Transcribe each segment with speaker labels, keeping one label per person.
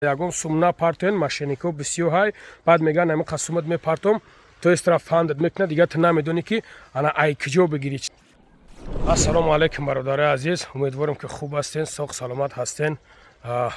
Speaker 1: Ягон сум напартоен, мошенник о бисёр ҳай. Баъд мегӯянд, ҳамин қад сумат мепартом, то истра фандат мекунад, дигар ту намедонӣ, ки ана ай киҷо бигирӣ. Ассалому алайкум, бародарои азиз. Умедворем, ки хуб ҳастен, соғ саломат ҳастен.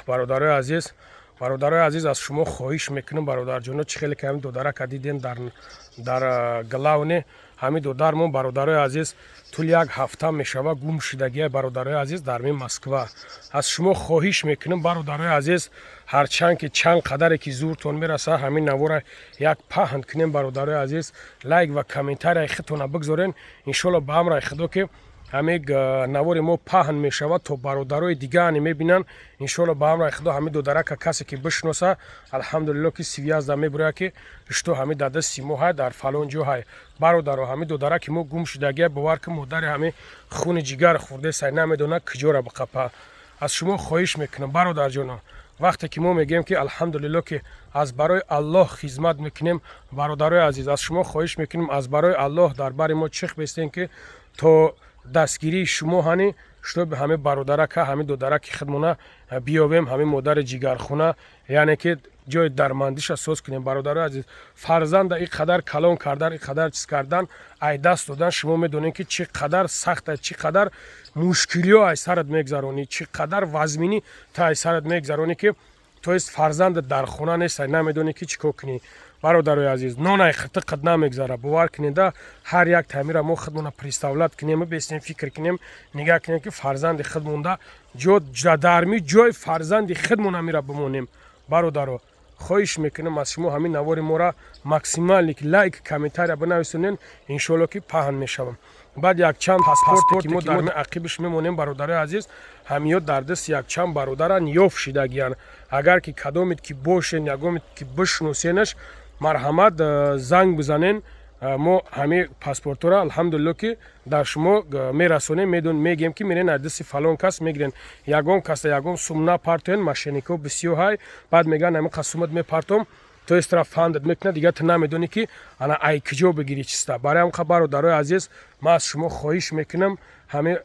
Speaker 1: Бародарои азиз, бародарои азиз, аз шумо хоҳиш мекунем, бародарҷоно. Чӣ хеле ки ҳамин додарака дидем дар главный, ҳамин додармон, бародарои азиз, тӯли як ҳафта мешава, гум шудагия, бародарои азиз, дар ми Москва. Аз шумо хоҳиш мекунем, бародарои азиз, ҳарчанд ки чанд қадаре ки зуртон мераса, ҳамин навора як паҳн кунем, бародарои азиз, лайк ва комментарияи худтона бигзорен. Иншолло, ба амраи Худо, ки ҳамин навори мо паҳн мешавад, то бародарои дигаане мебинанд. Иншолло, ба амраи Худо, ҳамин додарака касе ки бишноса, алҳамдулилло, ки связь да мебурояд, ки что ҳамин дар дасти мо ҳай, дар фалон ҷо ҳай. Бародаро, ҳамин додараки мо гум шудагия. Бовар ки, модари ҳамин хуни ҷигар хӯрдесай, намедонад куҷора биқапа. Аз шумо хоҳиш мекунам, бародарҷоно, вақте ки мо мегӯем, ки алҳамдулилло, ки аз барои Аллоҳ хизмат мекунем, бародарои азиз, аз шумо хоҳиш мекунем, аз барои Аллоҳ дар бари мо чих бестем, ки то дастгирии шумо ҳани, чтобы ҳамин бародарака, ҳамин додараки худмона биёбем, ҳамин модари ҷигархуна, яъне ки ҷои дармандиша соз кунем. Бародарои азиз, фарзанда ин қадар калон кардан, ин қадар чиз кардан, ай даст додан, шумо медонед, ки чӣ қадар сахта, чӣ қадар мушкилиҳо ай сарат мегзаронӣ, чӣ қадар вазминӣ та ай сарат мегзаронӣ, ки то есть фарзанда дар хона нестай, намедонӣ, ки чӣ кор кунӣ. Бародарои азиз, нонай хитиқат намегзара, бовар кунеда. Ҳар як тамира мо худмона представлять кунем, бесем, фикр кунем, нигаҳ кунем, ки фарзанди худ монда ҷо дарми ҷои фарзанди худмона мира бимонем. Бародаро, хоҳиш мекунем аз шумо, ҳамин навори мора максимально лайк, комментария бинависонен. Иншоалло, ки паҳн мешавам. Баъд якчанд паспорте, ки мо дар ақибиш мемонем, бародарои азиз, ҳамиё дар дасти якчанд бародаран ёфт шидагиянд. Агар ки кадомед ки бошен, ягомед ки бишносенаш, марҳамат, занг бизанен. Мо ҳамин паспортҳоро, алҳамдулилло, ки дар шумо мерасонем. Медон мегем, ки мерен, аз дасти фалон кас мегирен. Ягон каса ягон сум напартоен, мошенник о бисёр ҳай. Баъд мегӯянд, ҳамин қад сумат мепартом, то истра фандат мекунад, дигар ту намедонӣ, ки ана ай киҷо бигирӣ чиста. Барои ҳам қа, бародарои азиз, ман аз шумо хоҳиш мекунам, ҳамин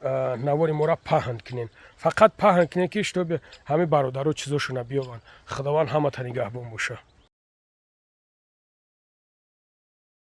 Speaker 1: навори моро паҳн кунен, фақат паҳн кунен, ки чтобы ҳамин бародаро чизошона биёбанд. Худованд ҳамата нигаҳбон боша.